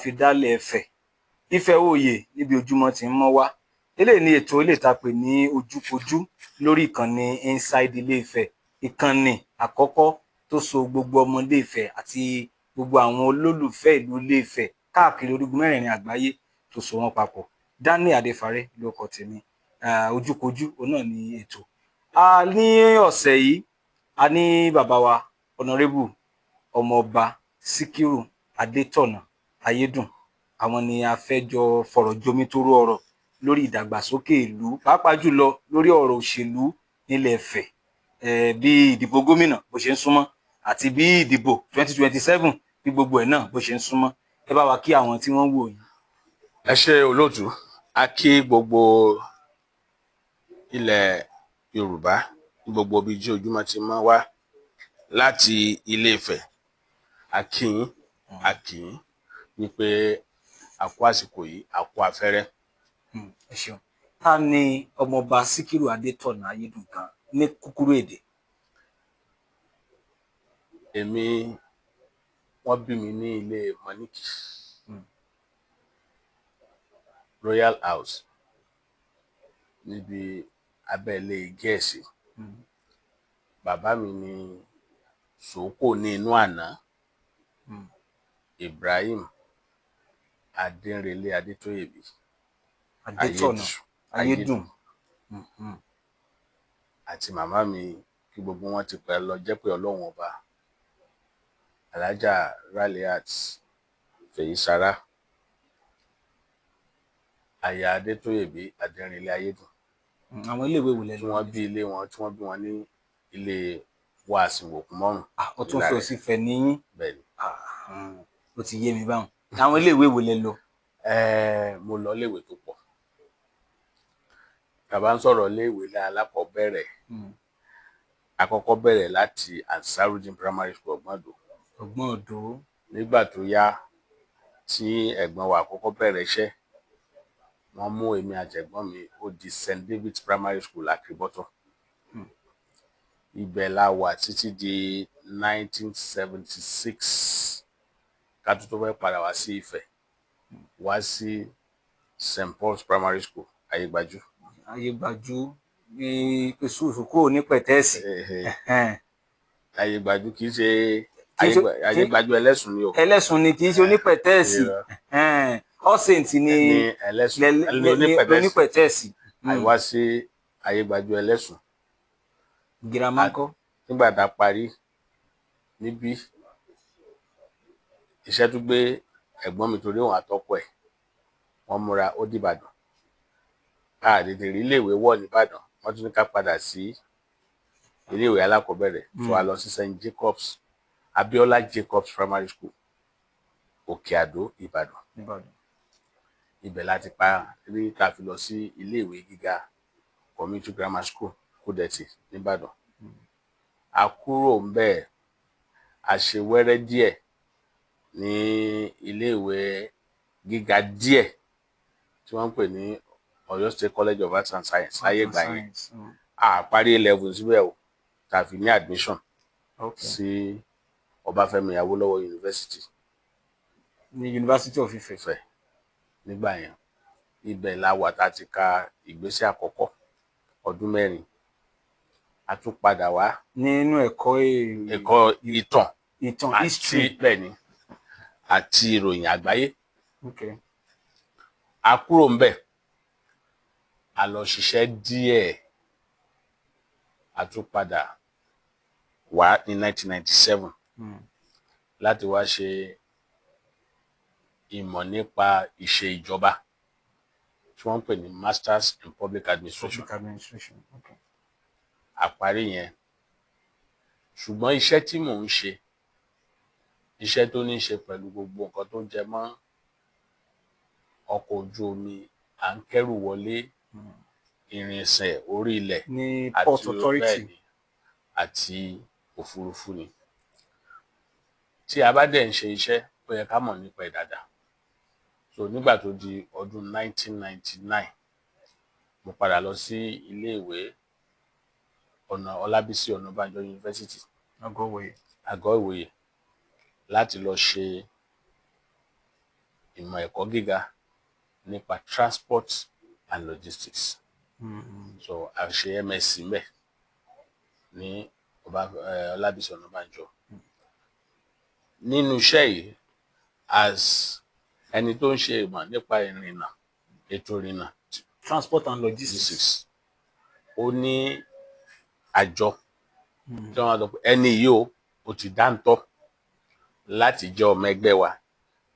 Fi dálẹ̀ Ifẹ̀, Ifẹ̀ òye níbi ojúmọ́ ti ń mọ́ wá. Eléyìí ni ètò ilé ìta pè ní Ojúkojú lórí ìkànnì Inside Ilé-Ifẹ̀, ìkànnì àkọ́kọ́ tó so gbogbo ọmọ Ilé-Ifẹ̀ àti gbogbo àwọn olólùfẹ́ ìlú Ilé-Ifẹ̀ káàkiri orígun mẹ́rẹ̀ẹ̀rin àgbáyé, tó so wọ́n papọ̀. Daniel Adéfarẹ lórúkọ tèmi. Ojúkojú òun náà ni ètò. A ní ọ̀sẹ̀ yìí, a ní bàbá wa, Honourable Ọmọọba Síkírù Adétọ̀nà Ayédùn. Àwọn ni a fẹ́ jọ fọ̀rọ̀ jomitoro ọ̀rọ̀ lórí ìdàgbàsókè ìlú, pàápàá jùlọ lórí ọ̀rọ̀ òṣèlú nílẹ̀ Ifẹ̀, bí ìdìbò gómìnà bó ṣe ń súnmọ́ àti bí ìdìbò 2027, bí gbogbo ẹ̀ náà bó ṣe ń súnmọ́. Ẹ bá wa kí àwọn tí wọ́n ń wò yín. Ẹ ṣe, olóòtú. A kí gbogbo ilẹ̀ Yorùbá ní gbogbo ibi tí ojúmọ́ ti mọ́ wá láti Ilé Ifẹ̀. A kí yín, a kí yín wípé a kú àsìkò yìí, a kú afẹ́rẹ́. Ẹ ṣeun. Ta ni Ọmọọba Síkírù Adétọ̀nà Ayédùn gan ní kúkúrú èdè? Èmi, wọ́n bí mi ní ilé Mọ́níkì, Royal House, níbi abẹ́lé Gẹ̀ẹ́sì. Bàbá mi ní Sòókò ní inú àná, Ibrahim Adéǹrẹ̀lẹ̀ Adétóyèbí. Adétọ̀nà Ayédùn. Àti màmá mi, kí gbogbo wọn ti pẹ́ lọ jẹ́ pé Ọlọ́run Ọba, Alhaja Raliat Fèyísarà, aya Adétóyèbí Adéǹrẹ̀lẹ̀ Ayédùn. Àwọn iléèwé wo lẹ Tí lọ? wọ́n bí ilé wọn, tí wọ́n bí wọn ní ilé wàásìwòkúmọ́rùn. Ah, ó tún fi òsì fẹ̀ níyín. Bẹ́ẹ̀ ni. Ah, ó ti yé mi báwọn. Àwọn iléèwé wo lẹ lọ? Mo lọ iléèwé tó pọ̀. Tá bá ń sọ̀rọ̀ iléèwé ní alákọ̀ọ́bẹ̀rẹ̀, a kọ́kọ́ bẹ̀rẹ̀ láti Ansarudeen Primary School, Ọgbọ́ndò. Ọgbọ́n Ọ̀dọ́. Nígbà tó yá, tí ẹ̀gbọ́n wa àkọ́kọ́ bẹ̀rẹ̀ iṣẹ́, wọ́n mú èmi àti ẹ̀gbọ́n mi, ó di St David's Primary School, Akriboto. Ibẹ̀ la wà títí di 1976 ká tó tó fẹ́ padà wá sí Ifẹ̀, wá sí St Paul's Primary School, Ayégbájú. Ayégbájú ní pẹ̀sùsù kúrò ní Pẹ̀tẹ́ẹ̀sì. Ayégbájú kì í ṣe Kì í ṣe- Ayégbájú Ẹlẹ́sùn ni o. Ẹlẹ́sùn ni, kì í ṣe onípẹ̀tẹ́ẹ̀sì. Irọ́. All Saints ni. Ní Ẹlẹ́sùn ní Onípẹ̀tẹ́ẹ̀sì. Onípẹ̀tẹ́ẹ̀sì. Àìwá sí Ayégbájú Ẹlẹ́sùn. Girama ńkọ́? Nígbà tá a parí níbí, iṣẹ́ tún gbé ẹ̀gbọ́n mi torí òun àtọkọ ẹ̀, wọ́n múra, ó dìbàdàn. A tètè rí iléèwé wọ̀ nìbàdàn, wọ́n tún ní ká padà sí iléèwé alákọ̀ọ́bẹ̀rẹ̀ tó a lọ sí St Jacobs, Abiola Jacobs Primary School, Òkè Àdó, Ìbàdàn. Ìbàdàn. Ibẹ̀ láti parí tá a fi lọ sí iléèwé gíga, Community Grammar School, Kúdẹ̀tì, nìbàdàn. A kúrò ńbẹ̀, a ṣe wẹ́rẹ́ díẹ̀ ní iléèwé gíga díẹ̀ tí wọ́n ń pè ní Ọ̀yọ́ State College of Arts and Science láyé ìgbà yẹn. Science. A parí A level síbẹ̀ o, tá a fi ní admission sí Ọbáfẹ́mi Awólọ́wọ̀ University. Ní University of Ife. Ifẹ̀ nígbà yẹn. Ibẹ̀ la wà tá a ti ka ìgbésẹ̀ àkọ́kọ́, ọdún 4. A tún padà wá. Nínú ẹ̀kọ́ Ẹ̀kọ́ ìtàn. Ìtàn. Àti History. Bẹ́ẹ̀ ni, àti ìròyìn àgbáyé. A kúrò ńbẹ̀, a lọ ṣiṣẹ́ díẹ̀, a tún padà wá ní 1997 láti wá ṣe ìmọ̀ nípa ìṣe ìjọba tí wọ́n ń pè ní Masters in Public Administration. Public administration. Àparí yẹn. Ṣùgbọ́n iṣẹ́ tí mò ń ṣe, iṣẹ́ tó ní í ṣe pẹ̀lú gbogbo nǹkan tó jẹ mọ́ ọkọ̀ ojú omi, à ń kẹ́rù wọlé, ìrìnsẹ̀ orí ilẹ̀ ní àti Port Authority. Bẹ́ẹ̀ ni, àti òfurufú ni. Tí a bá dẹ̀ ń ṣe iṣẹ́, ó yẹ ká mọ̀ nípa ẹ̀ dáadáa. So nígbà tó di ọdún 1999, mo padà lọ sí iléèwé ọ̀nà Ọlábísí Ọ̀nàbànjọ University. Àgọ́ Ìwòye. Àgọ́ Ìwòye, láti lọ ṣe ìmọ̀ ẹ̀kọ́ gíga nípa transport and logistics. So a ṣe MSc mbẹ̀ ní ọba Ọlábísí Ọ̀nàbànjọ. Nínú iṣẹ́ yìí, as ẹni tó ń ṣe ìmọ̀ nípa ìrìnnà, ètò ìrìnnà, transport and logistics, logistics, ó ní àjọ tí wọ́n sọ pé ẹni yìí ó ti dáńtọ́ láti jẹ́ ọmọ ẹgbẹ́ wa,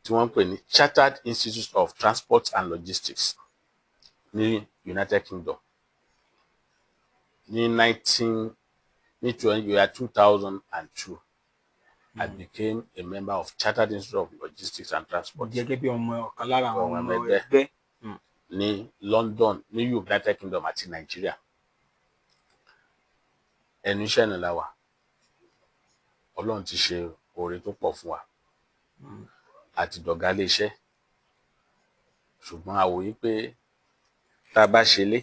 tí wọ́n ń pè ní Chartered Institute of Transport and Logistics ní United Kingdom ní nineteen ní twenty year 2002. I became a member of Chartered Institute of Logistics and Transport. Gẹ́gẹ́ bí ọmọ ọ̀kan lára àwọn ọmọ ọmọ ẹgbẹ́. ẹgbẹ́. Ní London, ní United Kingdom àti Nàìjíríà. Ẹnu iṣẹ́ náà la wà. Ọlọ́run ti ṣe oore tó pọ̀ fún wa àti dọ̀gá ilé iṣẹ́, ṣùgbọ́n a wòye pé tá a bá ṣe lé,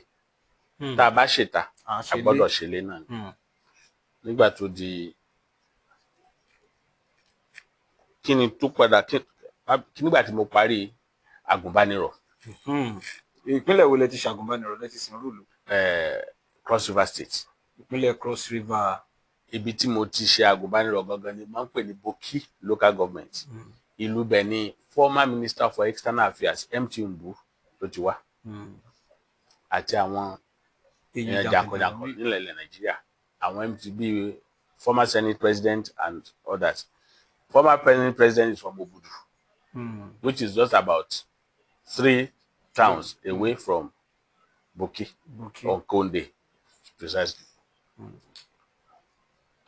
tá a bá ṣètà, à ń a ṣe lé. gbọ́dọ̀ ṣe lé náà ni. Nígbà tó di kí ni tó padà nígbà tí mo parí agùnbánirọ̀, Ìpínlẹ̀ wo lẹ ti ṣàgùnbánirọ̀, lẹ ti sìn rúùlù? Cross River State. Ìpínlẹ̀ Cross River. Ibi tí mo ti ṣe agùnbánirọ̀ gangan ni wọ́n ń pè ní Boki Local Government. Ìlú bẹ̀ ni former Minister for External Affairs MT Mbu ló ti wá, àti àwọn èèyàn jàǹkànjàǹkàn nílẹ̀ ilẹ̀ Nàìjíríà, àwọn MT bíi former Senate President and others. Former President is from Obudu, which is just about three towns away from Boki. Boki. Or Konde precisely.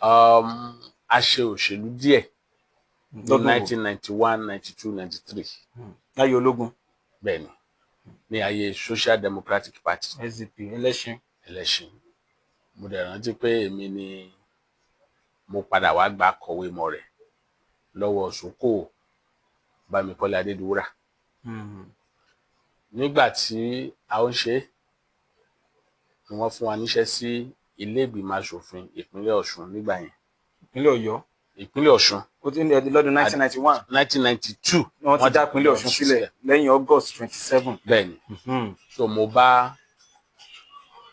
A ṣe òṣèlú díẹ̀ ní Lọ́dún wo? 1991, 92, 93. Láyé ológun. Bẹ́ẹ̀ni, ní ayé Social Democratic Party. SDP ẹlẹ́ṣin. Ẹlẹ́ṣin. Mo dẹ̀ rántí pé èmi ni mo padà wá gba akọ̀wé mọ̀ rẹ̀ lọ́wọ́ Soko Bámikọ́lé Adédiwúrà. Nígbà tí a ń ṣe é ni wọ́n fún wa níṣẹ́ sí ilé ìgbìmọ̀ asòfin ìpínlẹ̀ Ọ̀ṣun nígbà yẹn. Ìpínlẹ̀ Ọ̀yọ́. Ìpínlẹ̀ Ọ̀ṣun. Ó ti ń di lọ́dún 1991. 1992. Ni wọ́n ti dá ìpínlẹ̀ Ọ̀ṣun sílẹ̀ lẹ́yìn August 27. Bẹ́ẹ̀ni. So mo bá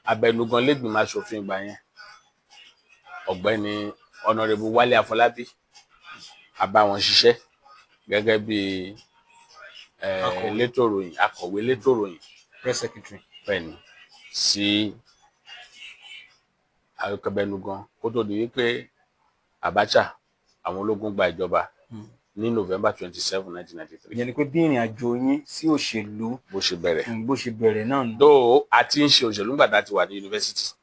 abẹnugan lẹ́gbìmọ̀ asòfin ìgbà yẹn, ọ̀gbẹ́ni Honourable Wálé Afọlábí, a bá wọn ṣiṣẹ́ gẹ́gẹ́ bí Akọ̀wé. Elétò ìròyìn, akọ̀wé elétò ìròyìn. Press secretary. Bẹ́ẹ̀ni, sí abẹnugan, kó tó di wípé Abacha, àwọn ológun gba ìjọba ní November 27, 1993. Ìyẹn ni pé bí ìrìn àjò yín sí òṣèlú bó ṣe bẹ̀rẹ̀. Bó ṣe bẹ̀rẹ̀ náà nù. Though a ti ń ṣe òṣèlú nígbà tá a ti wà ní yunifásitì.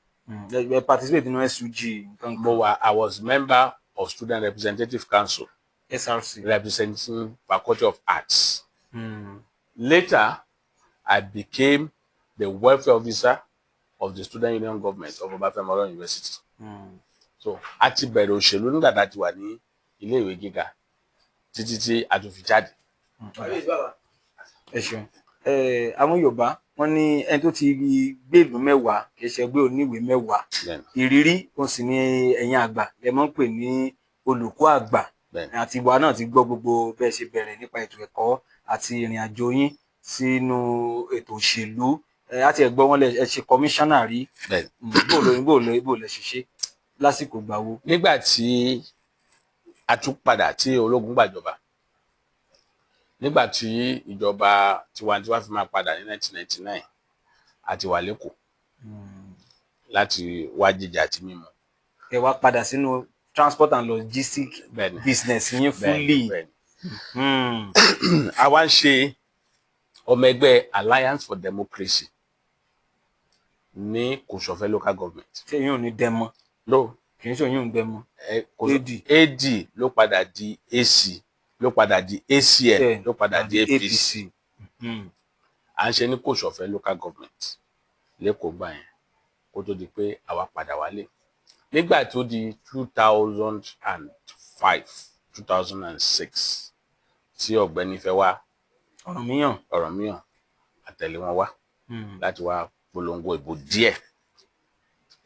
Ẹ participate nínú SUG nǹkan Mo wà, I was member of Student Representative Council, SRC. representing Faculty of Arts. Later, I became the welfare officer of the Student Union Government of Obafemi Awolowo University. So a ti bẹ̀rẹ̀ òṣèlú nígbà tá a ti wà ní ilé ìwé gíga títí tí a tún fi jáde. Ẹ ṣeun. Àwọn Yorùbá wọ́n ní ẹni tó ti gbé ìlú mẹ́wàá kì í ṣe ẹgbẹ́ oníwèé mẹ́wàá. Bẹ́ẹ̀ni. Ìrírí ó sì ní ẹ̀yin àgbà lẹ mọ́ ń pè ní olùkọ́ àgbà. Bẹ́ẹ̀ni. Àti ìwà náà ti gbọ́ gbogbo bẹ́ẹ̀ ṣe bẹ̀rẹ̀ nípa ètò ẹ̀kọ́ àti ìrìn àjò yín sínú ètò òṣèlú. Àti ẹ̀gbọ́n wọn lẹ ẹ ṣe kọmíṣánná rí. Bẹ́ẹ̀ni. Bó lẹ ṣe ṣe lásìkò ìgbà wo? Nígbà tí a tún padà tí ológun gbàjọba, nígbà tí ìjọba tiwantiwa fi máa padà ní 1999, a ti wà l'Ékòó láti wá jíjẹ àti mímu. Ẹ wá padà sínú transport and logistics Bẹ́ẹ̀ni. business yín fully. Bẹ́ẹ̀ni. A wá ń ṣe ọmọ ẹgbẹ́ Alliance for Democracy ní Kòsọ̀fẹ́ Local Government. Ṣé yín ò ní dẹmọ? No. Kì í ṣe yín ò ní dẹmọ. AD. AD ló padà di AC, ló padà di ACN, ló padà di APC. À ń ṣe ní Kòsọ̀fẹ́ Local Government l'Ékòó gbà yẹn kó tó di pé àwa padà wálé. Nígbà tó di 2005, 2006, tí ọ̀gbẹ́ni fẹ́ wá Ọ̀rànmíyàn. Ọ̀rànmíyàn, àtẹ̀lé wọn wá láti wá polongo ìbò díẹ̀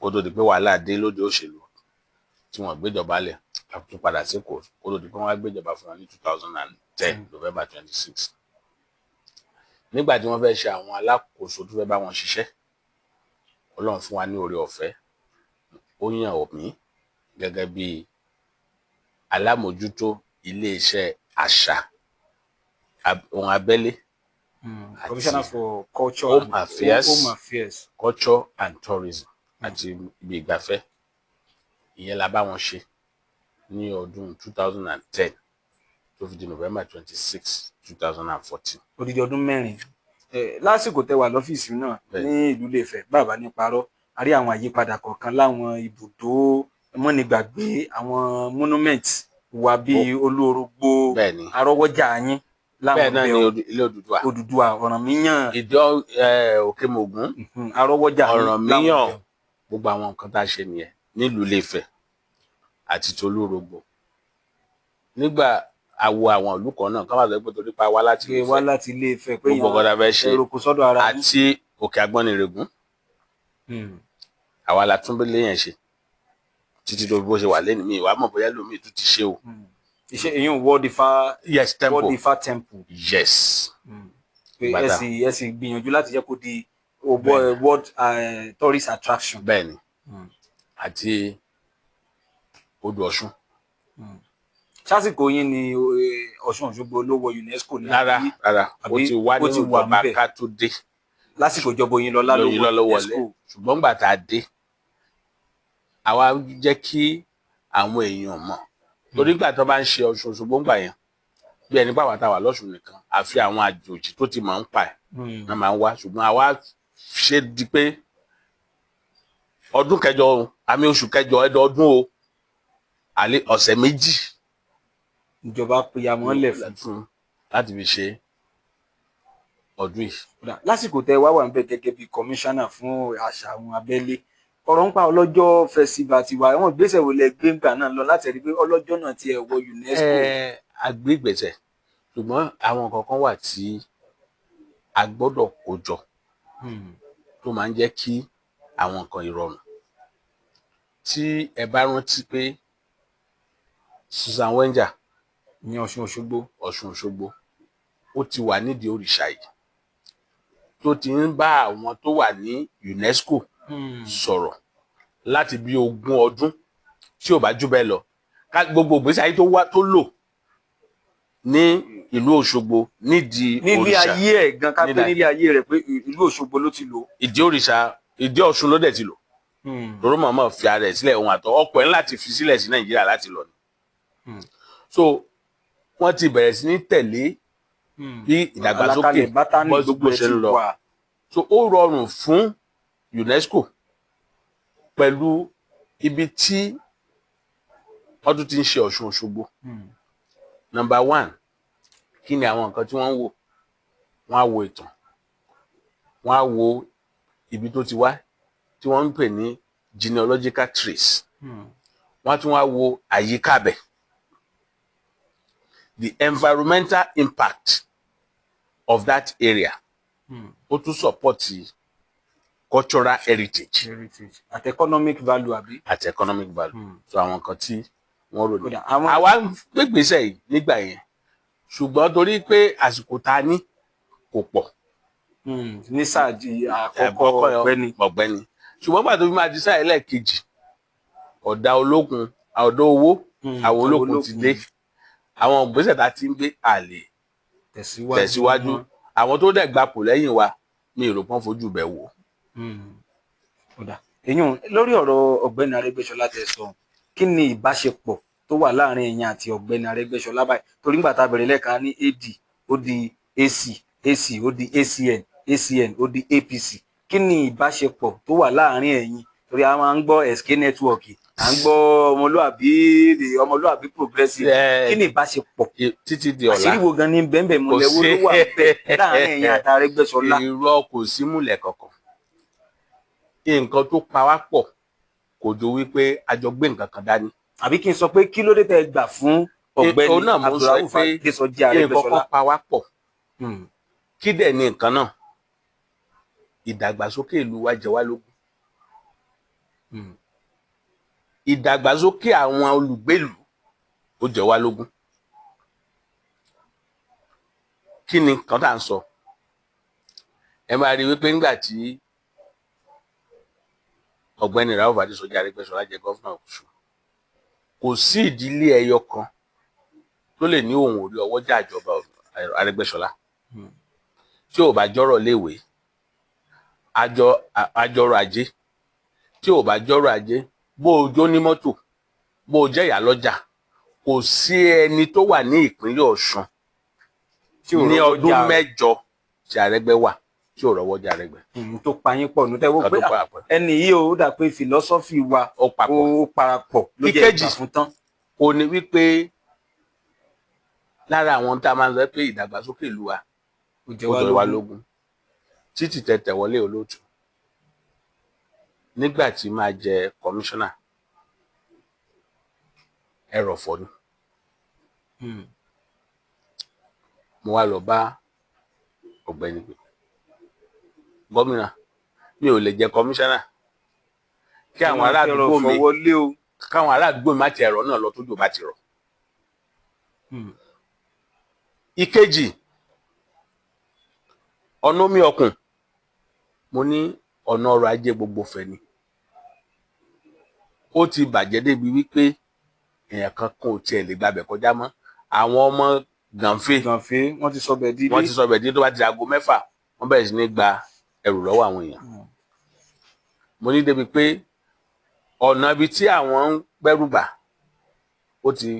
kó tó di pé wàhálà dé lóde òṣèlú tí wọ́n gbéjọba lẹ̀, a tún padà sí Èkó kó tó di pé wọ́n wá gbéjọba fún wọn ní 2010 November 26. Nígbà tí wọ́n fẹ́ ṣe àwọn alákòóso tó fẹ́ bá wọn ṣiṣẹ́, Ọlọ́run fún wa ní oore ọ̀fẹ́, ó yàn mí gẹ́gẹ́ bí alámòjútó iléeṣẹ́ àṣà ohun abẹ́lé. Commissioner for Culture Home Affairs, Home Affairs, Culture and Tourism àti ibi ìgbafẹ́. Ìyẹn la bá wọn ṣe ní ọdún 2010 tó fi di November 26, 2014. Odidi ọdún 4. Lásìkò tẹ́ wà lọ́fíìsì náà ní ìlú Ilé-Ifẹ̀, bàbá ní parọ́, a rí àwọn àyípadà kọ̀ọ̀kan láwọn ibùdó mọ́nigbàgbé, àwọn monument wa bíi Olúorógbó, Arọ́wọ́jà yín láwọn bẹ́ẹ̀ náà ní ilé Odùduwà, Odùduwà, Ọ̀rànmíyàn, Ìdó Òkè-Mògún, Arọ́wọ́jà, Ọ̀rànmíyàn, gbogbo àwọn nǹkan tá a ṣe nìyẹn nílùú Ilé-Ifẹ̀ àti tOlúorógbó. Nígbà àwo àwọn ìlú kan náà ká má sọ pé torí pa wá láti Ilé-Ifẹ̀, wá láti Ilé-Ifẹ̀ pé gbogbo nǹkan tá a fẹ́ ṣe ẹrọ̀kọ sọ́dọ̀ ara yín. Àti Òkè Àgbọnnìrègún, àwa la tún lé yẹn ṣe títí tó bó ṣe wà lẹ́nu mi ìwà mọ̀ bóyá lómi tún ti ṣe o. Iṣẹ́ ìyún World Ifá, yes, temple. World Ifá Temple. Yes. Ẹ sì gbìyànjú láti jẹ́ kó di world tourist attraction. Bẹ́ẹ̀ni, àti odò Ọ̀ṣun. Sásìkò yín ni Ọ̀ṣun Òṣogbo ló wọ UNESCO ní? Rárá rárá, ó ti wá nínú ìjọba ká tó dé. Lásìkò ìjọba Oyinlọ́lá ló wọ UNESCO. Ṣùgbọ́n gbà tá a dé, àwa jẹ́ kí àwọn èèyàn mọ̀. Torí gbà tó bá ń ṣe Ọ̀ṣun Òṣogbo ńgbà yẹn, bí ẹni pàwọ́ tá a wà lọ́ṣun nìkan, àfi àwọn àjòjì tó ti mọ̀ ń pa ẹ̀ náà máa ń wá. Ṣùgbọ́n àwa ṣe di pé ọdún kẹjọ àmì oṣù kẹjọ ẹdọọdún o, àlẹ ọ̀sẹ̀ méjì ìjọba pìyàmọ́ lẹ̀ fún láti fi ṣe ọdún yìí. Lásìkò tẹ wá wà ń bẹ gẹ́gẹ́ bí kọmíṣánná fún àṣà àwọn abẹ́lé, ọ̀rọ̀ ń pa ọlọ́jọ́ festival tiwa, àwọn ìgbésẹ̀ wo lẹ gbé ńgbà náà lọ láti rí pé ọlọ́jọ́ náà ti ẹ̀ wọ UNESCO? A gbé ìgbésẹ̀, ṣùgbọ́n àwọn nǹkan kan wà tí a gbọ́dọ̀ kó jọ tó máa ń jẹ́ kí àwọn nǹkan ìrọ̀rùn. Tí ẹ bá rántí pé Susan Wenger ní Ọ̀ṣun Òṣogbo, Ọ̀ṣun Òṣogbo, ó ti wà nídìí òrìṣà yìí tó ti ń bá àwọn tó wà ní UNESCO sọ̀rọ̀ láti bí 20 ọdún tí ò bá jù bẹ́ẹ̀ lọ. Gbogbo ìgbésí ayé tó wá tó lò ní ìlú Òṣogbo nídìí òrìṣà, nílé ayé ẹ̀ gan, ká pé nílé ayé rẹ̀ pé ìlú Òṣogbo ló ti lò. Ìdí òrìṣà, ìdí Ọ̀ṣun ló dẹ̀ ti lò. Lóró mọ̀ọ́mọ̀ fi ara ẹ̀ sílẹ̀, ohun àtọ ọkọ̀ ẹ̀ láti fi sílẹ̀ sí Nàìjíríà láti lọ ni. So wọ́n ti bẹ̀rẹ̀ sí ní tẹ̀lé bí ìdàgbàsókè bó ṣe ń lọ. So ó rọrùn fún UNESCO pẹ̀lú ibi tí wọ́n tún ti ń ṣe Ọ̀ṣun Òṣogbo. Number 1, kí ni àwọn nǹkan tí wọ́n ń wò? Wọ́n á wo ìtàn, wọ́n á wo ibi tó ti wá tí wọ́n ń pè ní genealogical trace. Wọ́n á tún wá wo àyíká bẹ̀, the environmental impact of that area. Ó tún support cultural heritage àti economic value, àbí? Àti economic value. So àwọn nǹkan tí wọ́n rò ní. Àwa gbégbèsè yìí nígbà yẹn, ṣùgbọ́n torí pé àsìkò tá a ní kò pọ̀. Ní sáà di àkọ́kọ́ ọ̀gbẹ́ni. Ṣùgbọ́n gbà tó fi máa di sáà ẹlẹ́ẹ̀kejì, ọ̀dà olókun, ọ̀dà owó, àwọn olókun ti dé. Àwọn ìgbésẹ̀ tá a ti ń gbé àlè tẹ̀síwájú. Àwọn tó dẹ̀ gbapò lẹ́yìn wa mi ò rò pọ́n fojú bẹ̀ wò. Èyún lórí ọ̀rọ̀ ọ̀gbẹ́ni Arẹ́gbẹ́ṣọlá tẹ́ sọ, kí ni ìbáṣepọ̀ tó wà láàrin ẹ̀yin àti ọ̀gbẹ́ni Arẹ́gbẹ́ṣọlá báyìí? Torí nígbà tá a bẹ̀rẹ̀ lẹ́ẹ̀kan ní AD ó di AC, AC ó di ACN, ACN ó di APC. Kí ni ìbáṣepọ̀ tó wà láàrin ẹ̀yin? Torí a máa ń gbọ́ SK Network, à ń gbọ́ ọmọlúàbí, ọmọlúàbí progressive. Kí ni ìbáṣepọ̀ títí di ọ̀la? Àṣírí wo gan ni bẹ́ẹ̀nbẹ́ẹ̀ múlẹ̀ wo ló wà bẹ́ẹ̀ láàrin ẹ̀yin àti Arẹ́gbẹ́ṣọlá? Irọ́, kò sí múlẹ̀ kankan. Nǹkan tó pa wá pọ̀ kò jọ wípé a jọ gbé nǹkan kan dání. Àbí kí n sọ pé kí ló dé tẹ́ gbà fún ọ̀gbẹ́ni Abdulrauf Adésọjí Arẹ́gbẹ́ṣọlá? Nǹkan kan pa wá pọ̀. Kí dẹ̀ ni nǹkan náà? Ìdàgbàsókè ìlú wa jẹ wá lógún. Ìdàgbàsókè àwọn olùgbèlú ó jẹ wá lógún. Kí ni nǹkan tá à ń sọ? Ẹ máa rí wípé nígbà tí ọ̀gbẹ́ni Rauf Adésọjí Arẹ́gbẹ́ṣọlá jẹ gọ́fúnà Ọ̀ṣun, kò sí ìdílé ẹyọ kan tó lè ní òun ò rí ọwọ́jà ìjọba Arẹ́gbẹ́ṣọlá. Tí ò bá jọ́rọ̀ léèwé, àjọrọ̀ ajé, tí ò bá jọ́rọ̀ ajé, bó o jó ní mọ́tò, bó o jẹ́ ìyá lọ́jà, kò sí ẹni tó wà ní ìpínlẹ̀ Ọ̀ṣun ní ọdún mẹ́jọ tí Arẹ́gbẹ́ wà tí ò rọ́wọ́ jẹ Arẹ́gbẹ́. Tó pa yín pọ̀ nù tẹ́wọ́ pé ẹni yìí ó dà pé fìlọ́sọ́fì wa ó parapọ̀ ló jẹ́ ìgbà fún tán. Ó ní wípé lára àwọn tá a máa ń sọ pé ìdàgbàsókè ìlú wa ó jẹ wá lógún, títì tẹ̀tẹ̀ wọlé olóòtú nígbà tí máa jẹ kọmíṣánná ẹrọ̀fọ̀ ni. Mo wá lọ bá ọ̀gbẹ́ni gómìnà, mi ò lè jẹ kọmíṣánná kí àwọn ará àdúgbò mi káwọn ará àdúgbò mi má ti ẹ̀rọ náà lọ tójò bá ti rọ̀. Ìkejì, ọ̀nà omi ọ̀kùn, mo ní ọ̀nà ọrọ̀ ajé gbogbo fẹ́ ni. Ó ti bàjẹ́ débi wípé èèyàn kankan ò tiẹ̀ lè gbabẹ̀ kọjá mọ́. Àwọn ọmọ gànfẹ́ wọ́n ti sọbẹ̀ dídé, wọ́n ti sọbẹ̀ dídé, tó bá ti aago 6 wọ́n bẹ̀rẹ̀ sí ní gba ẹrù lọ́wọ́ àwọn èèyàn. Mo ní débi pé ọ̀nà ibi tí àwọn ń gbẹ́rù gbà ó ti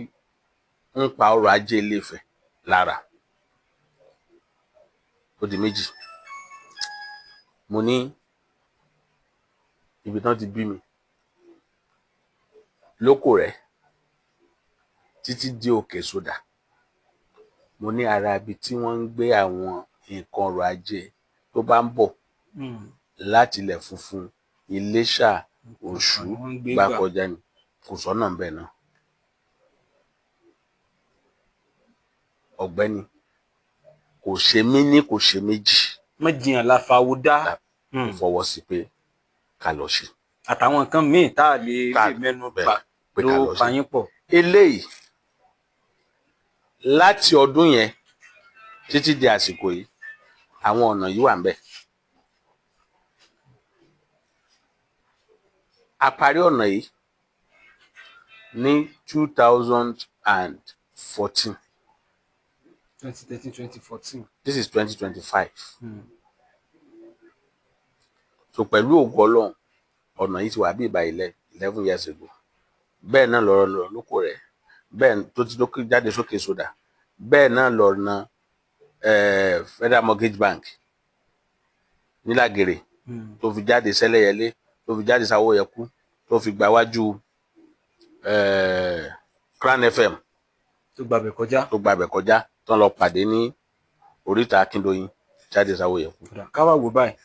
ń pa ọrọ̀ ajé Ilé-Ifẹ̀ lára. Ó di méjì. Mo ní ibi tán ti bí mi lóko rẹ̀ títí dé Òkè Sódà, mo ní ara ibi tí wọ́n ń gbé àwọn nǹkan ọrọ̀ ajé tó bá ń bọ̀ láti ilẹ̀ funfun, Iléṣà, Ọ̀ṣun gbà kọjá ni, kò sọ́nà ń bẹ̀ náà. Ọ̀gbẹ́ni kò ṣe mí ní kò ṣe méjì. Má jiyàn la fawó dá. Kò fọwọ́ sí pé ká lọ ṣe. Àtàwọn nǹkan míì tá a lè mẹ́nu bà ló pa yín pọ̀. Eléyìí láti ọdún yẹn títí di àsìkò yìí, àwọn ọ̀nà yìí wà ń bẹ̀. A parí ọ̀nà yìí ní 2014. 2013, 2014. This is 2025. So pẹ̀lú ògo Ọlọ́run, ọ̀nà yìí ti wà bí ìbá 11 years ago. Bẹ́ẹ̀ náà lọ̀rọ̀ lọ lóko rẹ̀, bẹ́ẹ̀ tó ti jáde sókè sódà, bẹ́ẹ̀ náà lọ̀nà Federal Mortgage Bank nílàgèrè tó fi jáde sẹ́lẹ̀yẹlé, tó fi jáde sáwóyẹkú, tó fi gbà wájú Crown FM tó gbàbẹ̀ kọjá, tó ń lọ pàdé ní oríta Akíndoyin jáde sáwóyẹkú. Káwá wò báyìí,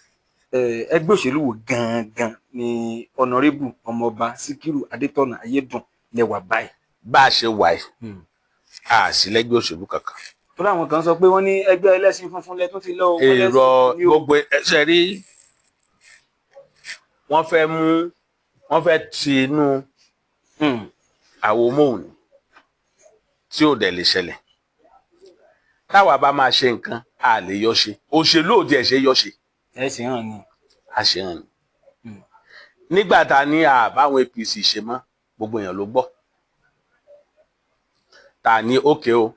ẹgbẹ́ òṣèlú wo gangan ni Ọ̀nàrẹ́bù Ọmọọba Síkírù Adétọ̀nà Ayédùn lẹ́wà báyìí? Bá a ṣe wà yìí, a sì lẹ́gbẹ́ òṣèlú kankan. Tó láwọn kan sọ pé wọ́n ní ẹgbẹ́ ẹlẹ́sìn funfun lẹ́tún ti lọ. Èrò gbogbo ẹsẹ̀ rí, wọ́n fẹ́ mú, wọ́n fẹ́ ti inú àwo móhùn tí ò dẹ̀ lè ṣẹlẹ̀. Táwa bá máa ṣe nǹkan, a lè yọ ṣe. Òṣèlú ò tiẹ̀ ṣe yọ ṣe. Ẹ ṣe hàn ni. A ṣe hàn ni. Nígbà tá a ní àbáwọn APC ṣe mọ́, gbogbo èèyàn ló gbọ́. Tá a ní òkè o,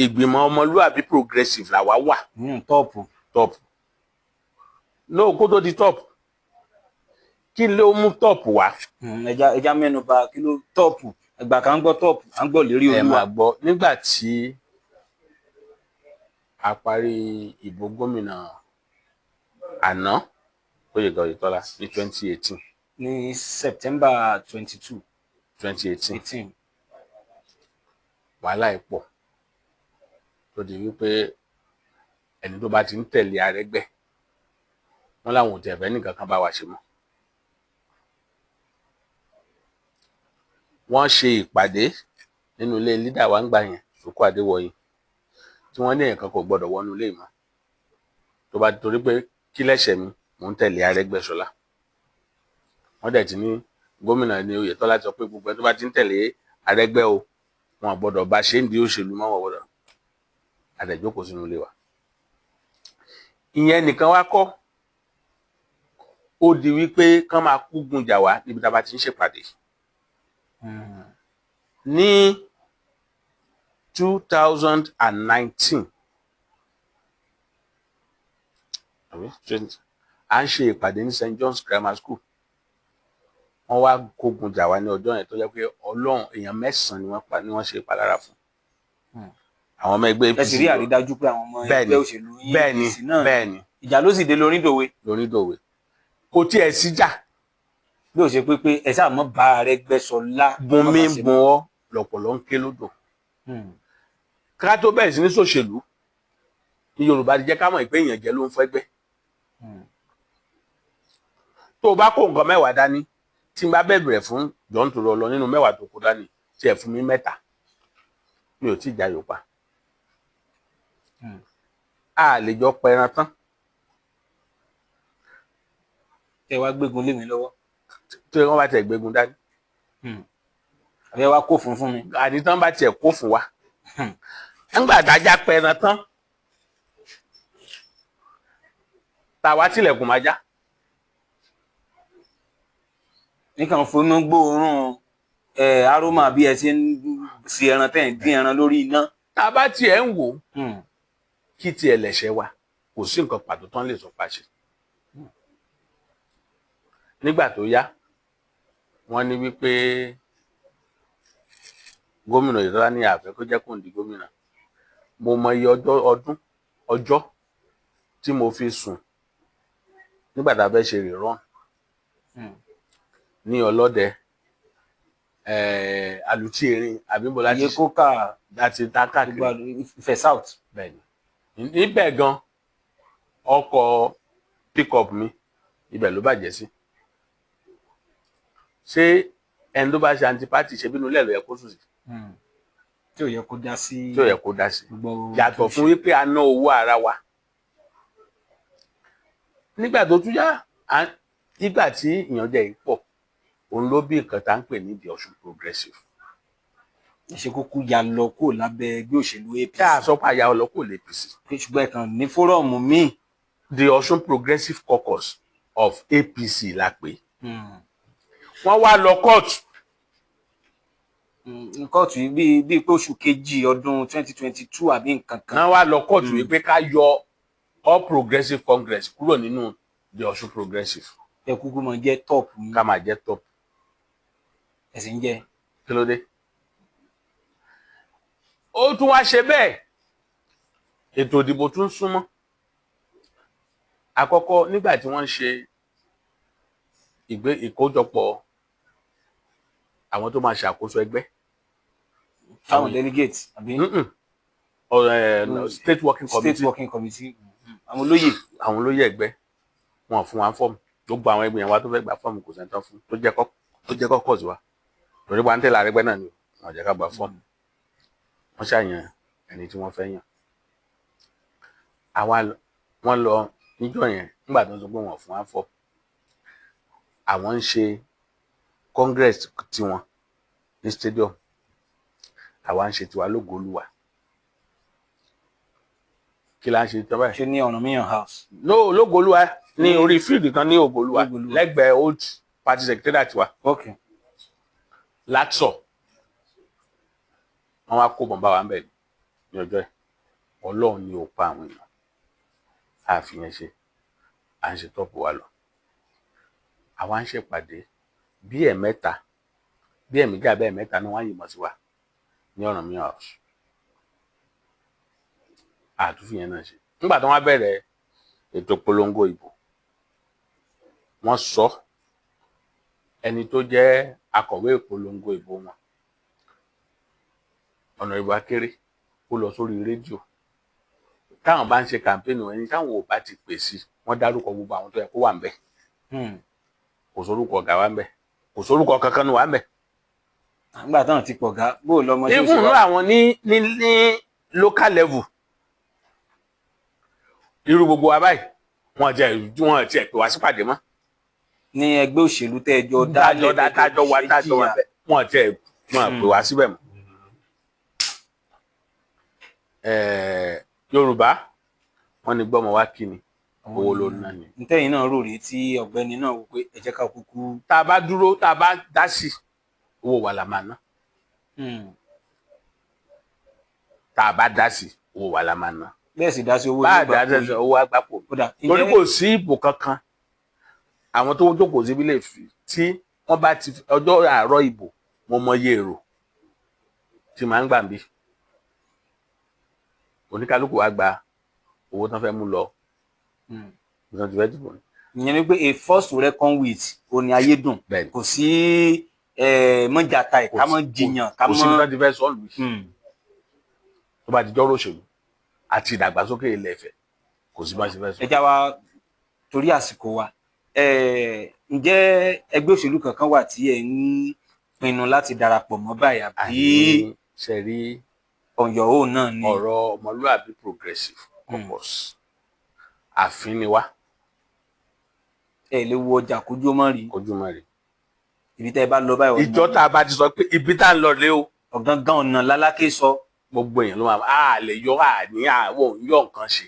ìgbìmọ̀ ọmọlúwàbí progressive làwa wà. Tọ́ọ̀pù. Tọ́ọ̀pù. Lóò kó tó di tọ́ọ̀pù. Kí ló mú tọ́ọ̀pù wá? Ẹja mẹ́nu bà kí ló tọ́ọ̀pù. Ìgbà kan ń gbọ́ tọ́ọ̀pù, à ń gbọ́ lérí Olúwa. Ẹ máa gbọ́, nígbà tí a parí ìbò gómìnà àná Gbóyèga Oyètọ́lá ní 2018. Ní September 22. 2018. Wàhálà ẹ̀ pọ̀ tó di wípé ẹni tó bá ti ń tẹ̀lé Arẹ́gbẹ́ wọn làwọn ò tẹ̀ fẹ́ nìkan kan bá wa ṣe mọ́. Wọ́n ṣe ìpàdé nínú ilé lídà wa ń gbà yẹn, Sòkò Adéwọ̀yìn, tí wọ́n ní ẹ̀ẹ̀kan kò gbọ́dọ̀ wọnú ilé mọ́. Tó bá torí pé kí lẹ́sẹ̀ mi, mò ń tẹ̀lé Arẹ́gbẹ́ṣọlá. Wọ́n dẹ̀ ti ní gómìnà ní Oyètọ́lá sọ pé gbogbo ẹni tó bá ti ń tẹ̀lé Arẹ́gbẹ́ o, wọn gbọ́dọ̀ bá ṣe ń di òṣèlú mọ́, wọn gbọ́dọ̀. A dẹ̀ jókòó sínú ilé wa. Ìyẹn nìkan wá kọ́, ó di wípé kán máa kúgun jà wá níbi tá a bá ti ń ṣèpàdé. Ní 2019 à ń ṣe ìpàdé ní St John's Grammar School, wọ́n wá kógun jà wá ní ọjọ́ yẹn tó jẹ́ pé Ọlọ́run èèyàn 9 ni wọ́n pa ni wọ́n ṣe ìpalára fún. Àwọn ọmọ ẹgbẹ́ APC. Ẹ sì rí àrídájú pé àwọn ọmọ ẹgbẹ́ òṣèlú yín APC náà. Bẹ́ẹ̀ni. Ìjà ló sì dé lóríndòwe. Lóríndòwe. Kò tiẹ̀ síjà. Bí ó ṣe pé ẹ sáà mọ́ bá Arẹ́gbẹ́ṣọlá. Bùn mi bùn ọ́ lọ̀pọ̀lọ́ ń ké lódò. Ká tó bẹ̀rẹ̀ sí ní ṣòṣèlú ní Yorùbá ti jẹ́ ká mọ̀ pé ìyànjẹ ló ń fẹ́gbẹ́. Tó o bá kó nǹkan 10 dání, tí n bá bẹ̀rẹ̀ fún John tó lọ nínú 10 tó kó dání, tí ẹ fún mi 3, mi ò tí ì jayò pa. A lè jọ pẹran tán. Ẹ wá gbégun lé mi lọ́wọ́. Tí wọ́n bá tiẹ̀ gbégun dání. Àbí ẹ wá kó fún mi. Àní tán bá tiẹ̀ kó fún wa. Ńgbà tájá pẹran tán, tàwa tilẹ̀kùn máa já. Nìkan fúnú gbóòórùn aroma bí ẹ ṣe ń ṣe ẹran tẹ́ ń dín ẹran lórí iná. Tá a bá tiẹ̀ ń wò kí tiẹ̀ lẹ̀ṣẹ̀ wa, kò sí nǹkan pàtó tán lè sọ pàṣẹ. Nígbà tó yá, wọ́n ní wípé gómìnà Oyètọ́lá ní àfẹ́ kó jẹ́ kóun di gómìnà. Mo mọ iye ọjọ́ tí mo fi sùn nígbà tá a fẹ́ ṣe rírán ní Ọlọ́dẹ, Alùtí Erin àbíbo láti iye kókà láti ta káàkiri Ifẹ̀ South. Bẹ́ẹ̀ni, níbẹ̀ gan ọkọ̀ pick-up mi ibẹ̀ ló bàjẹ́ sí. Ṣé ẹni tó bá ṣe antipati ṣe bínú lẹ́lọ́ yẹ kó sùn sí? Tí ò yẹ kó dá sí. Tí ò yẹ kó dá sí. Yàtọ̀ fún wípé a ná owó ara wa. Nígbà tó tún yá, nígbà tí ìyànjẹ yìí pọ̀, òun ló bí nǹkan tá à ń pè ní the Ọ̀ṣun Progressive. Ṣe kúkú ya lọ kúrò lábẹ́ ẹgbẹ́ òṣèlú APC. Tá a sọ pé àyà ọlọ kò lè APC. Ṣùgbọ́n ẹ kàn ní fórọ̀mù míì. The Ọ̀ṣun Progressive Caucus of APC la pè. Wọ́n wá lọ kóòtù. Kóòtù yìí bíi pé oṣù kejì ọdún 2022 àbí nǹkan kan. Wọ́n wá lọ kóòtù wípé ká yọ All Progressive Congress kúrò nínú the Ọ̀ṣun Progressive. Ẹ kúkú máa jẹ́ top. Ká máa jẹ́ top. Ẹ sì ń jẹ́. Kí ló dé? Ó tún wá ṣe bẹ́ẹ̀, ètò ìdìbò tún súnmọ́. Àkọ́kọ́ nígbà tí wọ́n ń ṣe ìkójọpọ̀ àwọn tó máa ṣàkóso ẹgbẹ́. Àwọn delegate àbí? State Working Committee. State Working Committee. Àwọn olóyè. Àwọn olóyè ẹgbẹ́ wọn fún wa fọ́ọ̀mù. Gbogbo àwọn ẹgbẹ́ yẹn wa tó fẹ́ gba fọ́ọ̀mù kò sẹ́ńtọ́ fún tó jẹ́ kọ́kọ́s wa. Torí wa ń tẹ̀lé Arẹ́gbẹ́ náà ni wọ́n jẹ́ ká gba fọ́ọ̀mù. Wọ́n ṣàyàn ẹni tí wọ́n fẹ́ yàn. Àwa wọ́n lọ níjọ́ yẹn nígbà tó ń sọ pé wọ́n fún wa fọ́ọ̀mù. Àwọn ń ṣe congress tiwọn ní stadium, àwa ń ṣe tiwa lÓgo-Olúwa. Kí la ń ṣe tọ́ báyìí? Ṣé ní Ọ̀rànmíyàn house? No, lÓgo-Olúwa ní orí field kan ní Ògo-Olúwa lẹ́gbẹ̀ẹ́ old party secretariat wa. Okay. Látọ̀ wọ́n wá kó bọ̀m̀bá wa ń bẹ̀ ní ọjọ́ yìí. Ọlọ́run ni ó pa àwọn èèyàn. Àfihàn ṣe à ń ṣe tọ́pù wa lọ. Àwa ń ṣèpàdé bí ẹ̀mẹ́ta bí ẹ̀mẹ́jà bí ẹ̀mẹ́ta ni wọ́n á yìnbọn sí wa ní Ọ̀rànmíyàn house. Àtúnfìyẹn náà ṣe. Nígbà tí wọ́n bẹ̀rẹ̀ ètò polongo ìbò, wọ́n sọ ẹni tó jẹ́ akọ̀wé ìpolongo ìbò wọn, Ọ̀nàrẹ́bù Akéré, ó lọ sórí rédíò. Táwọn bá ń ṣe kàmpéènì ẹni táwọn ò bá ti pè sí, wọ́n dárúkọ gbogbo àwọn tó yẹ kó wà ń bẹ̀. Kò sórúkọ ọ̀gá wa ń bẹ̀, kò sórúkọ kankan wa ń bẹ̀. Nígbà táwọn ti pọ̀ gá bó lọmọ tí ó ṣe wá. Even àwọn ní local level, irú gbogbo wa báyìí, wọ́n tiẹ̀ pè wá sípàdé mọ́. Ní ẹgbẹ́ òṣèlú tẹ́ ẹjọ́ dálẹ̀ tájọ́ wa tájọ́ wa bẹ́ẹ̀, wọ́n tiẹ̀ wọ́n pè wá síbẹ̀ mọ́. Yorùbá wọ́n ní gbọ́mọ wá kí ni Owó ló ń ná ni. Ntẹ́yìn náà rò rí tí ọ̀gbẹ́ni náà wò pé ẹ jẹ́ ká kúkú. Tá a bá dúró, tá a bá dá sí, owó wa la máa ná. Tá a bá dá sí, owó wa la máa ná. Bẹ́ẹ̀ sì dá sí owó Bá a yóò dá gbà sí, owó àgbàpọ̀. Kódà Torí kò sí ìbò kankan. Àwọn tó jókòó síbí lè fi tí wọ́n bá ti ọjọ́ àárọ̀ ìbò, mo mọyé èrò tí màá ń gbà ń bí. Oníkálukú wa gba owó tán fẹ́ mú lọ. Tán ti fẹ́ dìbò. Ìyẹn ni pé a force to reckon with òní ayédùn. Bẹ́ẹ̀ni. Kò sí mọ́jàta ẹ̀ ká mọ́ jiyàn ká Kò sí mọ́. bí wọ́n ti fẹ́ sọ́ọ̀lù yìí. Tó bá ti jọ́rọ̀ òṣèlú àti ìdàgbàsókè ilẹ̀ Ifẹ̀, kò sí bá ṣe fẹ́ sọ. Ẹ já wa torí àsìkò wa, ǹjẹ́ ẹgbẹ́ òṣèlú kankan wà tí ẹ ń pinnu láti darapọ̀ mọ́ báyìí àbí Àní ṣe rí on your own náà ni? Ọ̀rọ̀ ọmọlúàbí Progressive Caucus, àfin ni wá. Ẹ lè wo ọjà kójú mọ́ rí. Kojú mọ́ rí. Ibi tẹ́ ẹ bá lọ báyìí, ọ̀nà Ìjọ tá a bá ti sọ pé ibi tá a ń lọ rèé o, ọ̀gángan ọ̀nà lálákè sọ. Gbogbo èèyàn ló máa a lè yọ a ní àwọn òun yọ nǹkan ṣe.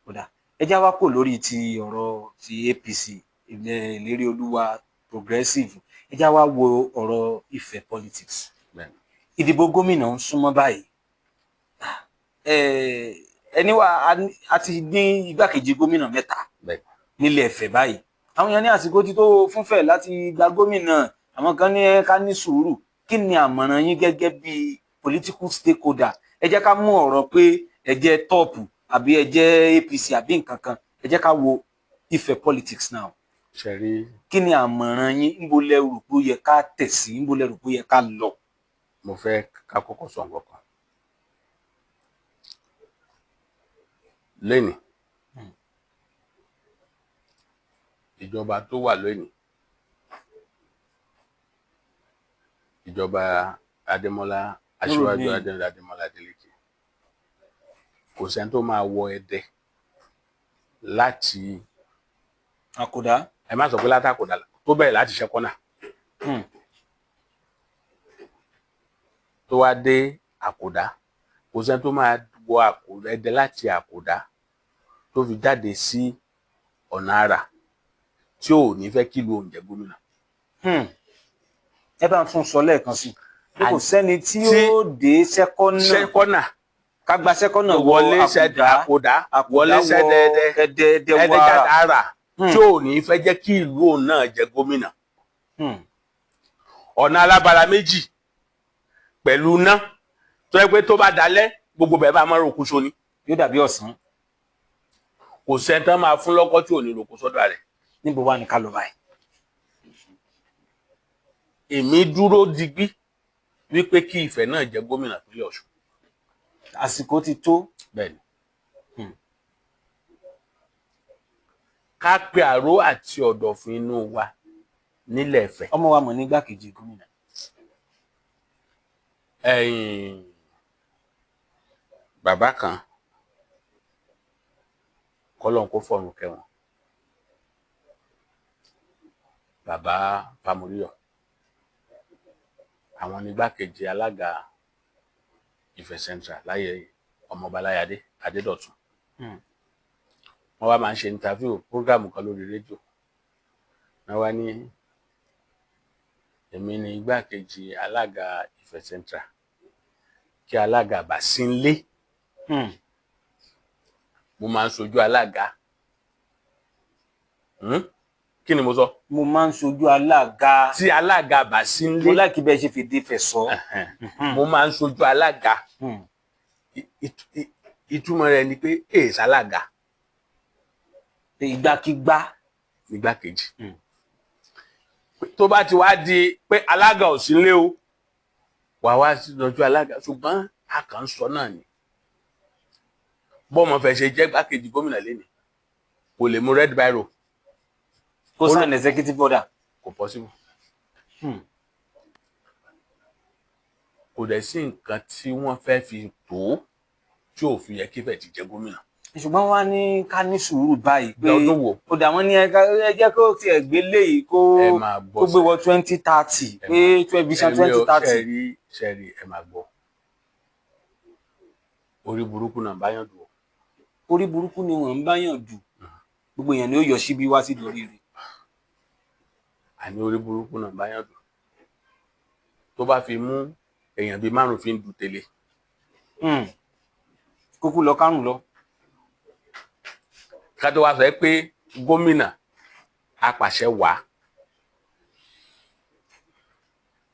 Kódà ẹ já wá kò lórí ti ọ̀rọ̀ ti APC, ilẹ̀ Ìlérí Olúwa Progressive, ẹ já wá wo ọ̀rọ̀ Ifẹ̀ politics. Bẹ́ẹ̀ni. Ìdìbò gómìnà ń súnmọ́ báyìí. Ẹni wa a ti ní igbákejì gómìnà mẹ́ta Bẹ́ẹ̀ni. nílẹ̀ Ifẹ̀ báyìí. Àwọn èèyàn ní àsìkò tí tó fúnfẹ̀ láti gba gómìnà, àwọn kan ní ẹ ká ní sùúrù. Kí ni àmọ̀ràn yín gẹ́gẹ́ bí political stakeholder? Ẹ jẹ́ ká mú ọ̀rọ̀ pé ẹ jẹ́ top àbí ẹ jẹ́ APC àbí nǹkan kan, ẹ jẹ́ ká wo Ifẹ̀ politics now. Ṣe rí, Kí ni àmọ̀ràn yín? Níbo lẹ rò pé ó yẹ ká tẹ̀ sí? Níbo lẹ rò pé ó yẹ ká lọ? Mo fẹ́ ká kọ́kọ́ sọ nǹkan kan. Lẹ́nìí, ìjọba tó wà lónìí, ìjọba Adémọ́lá, aṣíwájú Nurudeen. Adémọ́lá Adélékè, kò sẹ́ni tó máa wọ Ẹdẹ láti Àkùdá. Ẹ má sọ pé látàkùdá, tó bẹ̀rẹ̀ láti Ṣẹ́kọ́nà tó wá dé Àkùdá, kò sẹ́ni tó máa wọ Ẹdẹ láti Àkùdá tó fi jáde sí ọ̀nà àrà tí ò ní fẹ́ kí ìlú òun jẹ́ gómìnà. Ẹ bá ń tún sọ lẹ́ẹ̀kan sí i pé kò sẹ́ni tí tí- ó dé Ṣẹ́kọ́nà, Ṣẹ́kọ́nà, ká gba Ṣẹ́kọ́nà wọ wọlé Àkùdá, Àkùdá, Àkùdá wọlé wọ sẹ́dẹ̀ẹ́dẹ́, Ẹdẹ, Ẹdẹ wọ Ẹdẹ jáde Àrà. Àrà, tí ò ní fẹ́ jẹ́ kí ìlú òun náà jẹ́ gómìnà. Ọ̀nà alábala méjì pẹ̀lú iná tó yẹ pé tó bá dalẹ̀, gbogbo bẹ́ẹ̀ bá máa roko so ni. Yóò dàbí ọ̀sán. Kò sẹ́ni tán máa fún lọ́kọ́ tí ò ní roko sọ́dọ̀ rẹ̀. Níbo wà ní ká lọ báyìí? Èmi dúró digbí wípé kí Ifẹ̀ náà jẹ́ gómìnà ìpínlẹ̀ Ọ̀ṣun. Àsìkò ti tó. Bẹ́ẹ̀ni. Ká pe àró àti ọ̀dọ̀fin inú wa nílẹ̀ Ifẹ̀. Ọmọ wa mọ̀ ní igbákejì gómìnà. Ẹ̀yìn bàbá kan, kọ́lọ́n kó fọ̀run kẹ́wọn, bàbá Fámúríyọ̀, àwọn ní igbákejì alága Ifẹ̀ Central láyé ọmọọba Láyadé Adédọ̀tun. Wọ́n wá máa ń ṣe interview program kan lórí rédíò. Wọ́n wá ní èmi ní igbákejì alága Ifẹ̀ Central, kí alága bá sí ń lé, mo máa ń sojú alága. Kí ni mo sọ? Mo máa ń sojú alága. Tí alága bá sí ń Mo lé, láìkí bẹ́ẹ̀ ṣe fèdè fẹ̀ sọ. Mo máa ń sojú alága. Ìtumọ̀ rẹ̀ ni pé èèṣ alága Pé ìgbàkigbà nígbàkejì. Tó bá ti wá di pé alága ò sí nílé o, wà wá lọ́jọ́ alága, ṣùgbọ́n a kàn ń sọ náà ni. Bọ́mọ fẹ́ ṣe jẹ́ gbákejì gómìnà lénìí, kò lè mú red biro Kó sign executive order. Kò possible. Kò dẹ̀ sí nǹkan tí wọ́n fẹ́ fi tó tí ò fi yẹ kí Ifẹ̀ ti jẹ gómìnà. Ṣùgbọ́n wá ní ká ní sùúrù báyìí pé Lọ́dún wo? Ó dà, wọ́n ní ẹ jẹ́ kó tiẹ̀ gbé léyìí kó Ẹ máa gbọ́. kó gbé wọ 2030, pé vision 2030. Ṣẹ́rí, ṣẹ́rí, ẹ máa gbọ́. Orí burúkú náà báyọ̀ dùn. Orí burúkú ni wọ́n ń báyàn dù. Gbogbo èèyàn ni ó yọ síbí wá sí lórí rẹ̀. Àní orí burúkú náà bá yàn dùn tó bá fi mú èèyàn bíi márùn fi ń du tẹ̀lé. Kúkú lọ kárùn lọ. Ká tó wá sọ pé gómìnà apàṣẹ wàá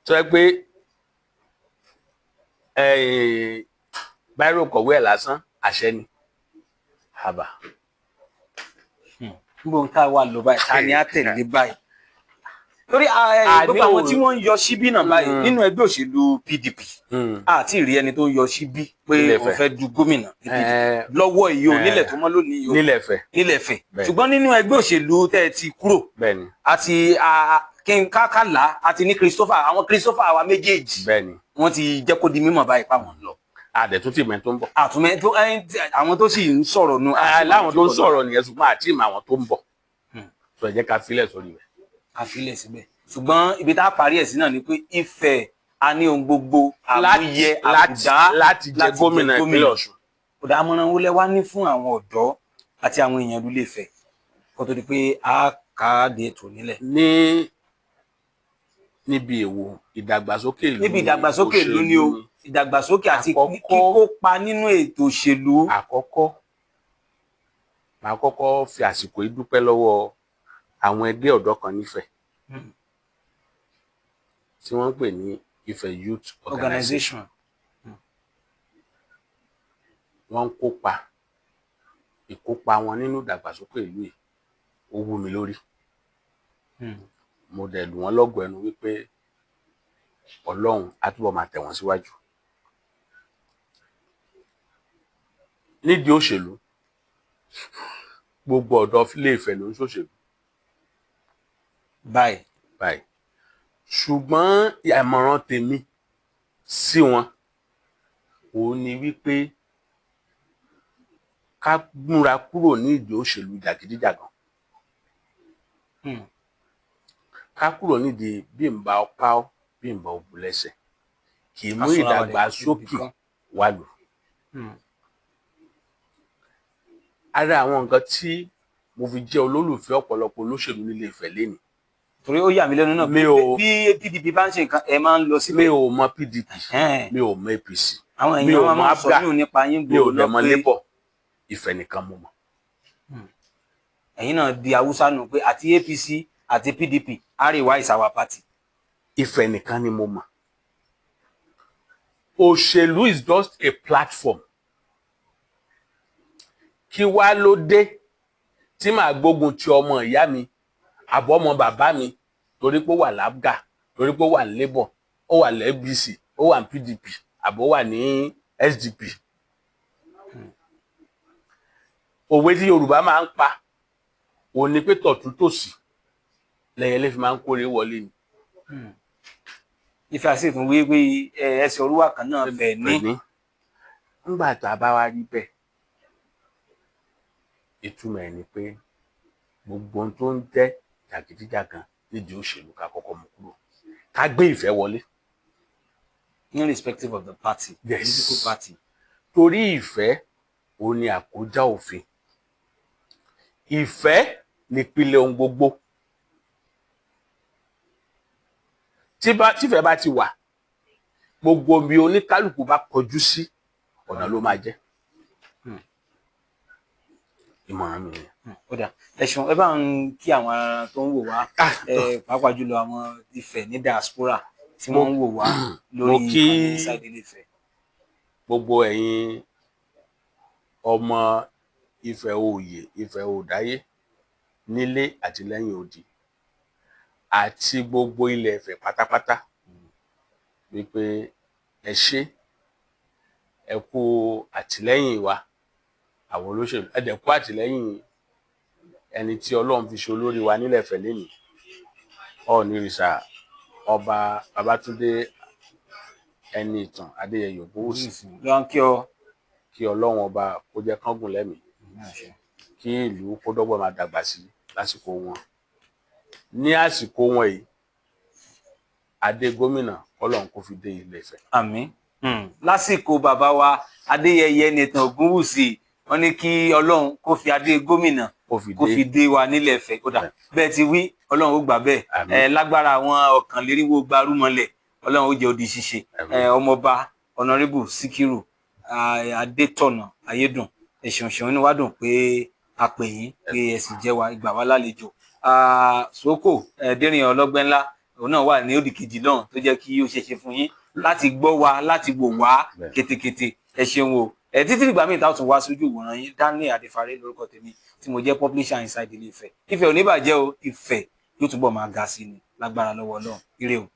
tó yẹ pé báírò kọ̀wé ẹ̀ lásán àṣẹ ni àbá. Níbo ń ká wa lọ báyìí, ta ni á tẹ̀lé báyìí? Torí gbogbo àwọn tí wọ́n ń yọ síbí náà báyìí nínú ẹgbẹ́ òṣèlú PDP, àti ìrí ẹni tó ń yọ síbí pé òun fẹ́ du gómìnà lọ́wọ́ yìí o, nílẹ̀ tó mọ́ lónìí o, nílẹ̀ Ifẹ̀, nílẹ̀ Ifẹ̀. Ṣùgbọ́n nínú ẹgbẹ́ òṣèlú tẹ́ ẹ ti kúrò àti kákàlà àti ní Christopher, àwọn Christopher àwa méjèèjì wọ́n ti jẹ́ kó di mímọ̀ báyìí páwọn lọ. Àdẹ̀tún tì mẹ́ tó ń bọ̀. Àtúnmẹ́ tó àwọn tó sì ń sọ̀rọ̀ nu. Láwọn tó ń sọ̀rọ̀ nìyẹn, ṣùgbọ́n àti ìmọ̀ àwọn tó ń bọ̀. Sọ ẹ jẹ́ ká filẹ̀ sórí rẹ̀. Ká filẹ̀ síbẹ̀. Ṣùgbọ́n ibi tá a parí ẹ̀ sí náà ni pé Ifẹ̀ a ní ohun gbogbo àmúyẹ àbùdá láti jẹ gómìnà ìpínlẹ̀ Ọ̀ṣun. Ọ̀dà àmọ̀ràn wo lẹ wá ní fún àwọn ọ̀dọ́ àti àwọn èèyàn ìlú Ilé-Ifẹ̀ kó tó di pé a káàdì ètò nílẹ̀? Ní níbi èwo? Ìdàgbàsókè ìlú? Níbi ìdàgbàsókè ìlú ni o, ìdàgbàsókè àti kíkópa nínú ètò òṣèlú. Àkọ́kọ́, màá kọ́kọ́ fi àsìkò yìí dúpẹ́ lọ́wọ́ àwọn ẹgbẹ́ ọ̀dọ́ kan nífẹ̀ẹ́ tí wọ́n ń pè ní Ifẹ̀ Youth Organization. Wọ́n ń kópa, ìkópa wọn nínú ìdàgbàsókè ìlú yìí ó wú mi lórí. Mo dẹ̀ lù wọ́n lọ́gọ̀ọ́ ẹnu wípé Ọlọ́run á túbọ̀ máa tẹ̀ wọ́n síwájú. Nídìí òṣèlú, gbogbo ọ̀dọ́ Ilé-Ifẹ̀ ló ń ṣòṣèlú. Báyìí. Báyìí. Ṣùgbọ́n ìmọ̀ràn tèmi sí wọn òun ni wípé ká múra kúrò ní ìdí òṣèlú jàgídíjàgan. Ká kúrò nídìí bí n bá ọ pa ọ́, bí n bá ọ bù lẹ́sẹ̀, kì í mú ìdàgbàsókè wá lò. Ara àwọn nǹkan tí mo fi jẹ́ olólùfẹ́ ọ̀pọ̀lọpọ̀ olóṣèlú nílé Ifẹ̀ lénìí. Torí ó yà mí lẹ́nu náà bí PDP bá ń ṣe nǹkan ẹ máa ń lọ síbẹ̀. Mi ò mọ PDP, mi ò mọ APC, àwọn èèyàn máa ń sọ yún nípa yín gbòòrò náà pé mi ò dẹ̀ mọ Labour, Ifẹ̀ nìkan mo mọ̀. Ẹ̀yin náà di Haúsá nù pé àti APC àti PDP Arewa is our party. Ifẹ̀ nìkan ni mo mọ̀. Òṣèlú is just a platform. Kí wá ló dé tí màá gbógun ti ọmọ ìyá mi àbọ̀ ọmọ bàbá mi torí pé ó wà lábgà, torí pé ó wà ní Labour, ó wà ní APC, ó wà ní PDP, àbọ̀ wà ní SDP. Òwe tí Yorùbá máa ń pa òun ni pé tọ̀tún tòsì lẹ́yẹlé fi máa ń kórè wọlé ni. Ifẹ̀ àti ìtún wí pé ẹsẹ̀ olúwa kan náà fẹ̀ ní. Nígbà tá a bá wá rí bẹ́ẹ̀, ìtumọ̀ ẹ̀ ni pé gbogbo ohun tó ń jẹ́ jàgídíjàgan nídìí òṣèlú ká kọ́kọ́ mú kúrò, ká gbé ìfẹ́ wọlé. Irrespective of the party. Yes. Political party. Torí ìfẹ́ òun ni àkójá òfin. Ìfẹ́ nípìlẹ̀ ohun gbogbo. Tífẹ́ bá ti wà, gbogbo bí oníkálukú bá kọjú sí ọ̀nà ló máa jẹ́. Ìmọ̀ràn mi nìyẹn. Ó dà, ẹ ṣeun. Ẹ bá ń kí àwọn ará tó ń wò wá, pàápàá jùlọ àwọn Ifẹ̀ ní diaspora tí wọ́n ń wò wá lórí ìkànnì Inside Ilé-Ifẹ̀. Gbogbo ẹ̀yin ọmọ Ifẹ̀ òòyè, Ifẹ̀ òòdáyé nílé àti lẹ́yìn odi àti gbogbo ilẹ̀ Ifẹ̀ pátápátá wípé ẹ ṣé, ẹ kú àtìlẹ́yìn wa àwọn olóṣèlú, ẹ dẹ̀ kú àtìlẹ́yìn ẹni tí Ọlọ́run fi ṣe olórí wa nílẹ̀ Ifẹ̀ lénìí, Ọọ̀nirìṣà Ọba Babátúndé Ẹniìtàn Adéyẹyè Ògúnwùsì. Kí Ọlọ́run ọba kó jẹ́ kán gùn lẹ́mìí, kí ìlú kó dọ́gbọ́n máa dàgbà sí lásìkò wọn. Ní àsìkò wọn yìí, adé gómìnà Ọlọ́run kó fi dé ilẹ̀ Ifẹ̀. Àmín. Lásìkò bàbá wa Adéyẹyè Ẹniìtàn Ògúnwùsì, wọ́n ní kí Ọlọ́run kó fi adé gómìnà Kó fi Kó dé. fi dé wa nílẹ̀ Ifẹ̀. Ó dà bẹ́ẹ̀ ti wí, Ọlọ́run ó gbà bẹ́ẹ̀. Àmín. Ẹ lágbára àwọn ọ̀kànléníwó gbarúmọlẹ̀, Ọlọ́run ó jẹ́ odi ṣíṣe. Àmín. Ẹ ọmọọba Ọ̀nàrẹ́bù Síkírù Adétọ̀nà Ayédùn, ẹ ṣeun ṣeun, inú wa dùn pé a pè yín, pé ẹ sì jẹ́ wa ìgbà wa lálejò. Sókò Dérìn Ọlọ́gbẹ́ Ńlá, òun náà wà ní òdì kejì lọ́hùn tó jẹ́ kí ó ṣeéṣe fún yín láti gbọ́ wa, láti wò wá kétékété. Ẹ ṣeun o. Ẹ títí ìgbà míì tá a tún wá sójú ìwòran yín, Daniel Adéfaré lórúkọ tèmi tí mo jẹ́ publisher Inside Ilé Ifẹ̀. Ifẹ̀ ò ní bàjẹ́ o, Ifẹ̀ yóò túbọ̀ máa ga sí ni lágbára lọ́wọ́ Ọlọ́run. Ire o.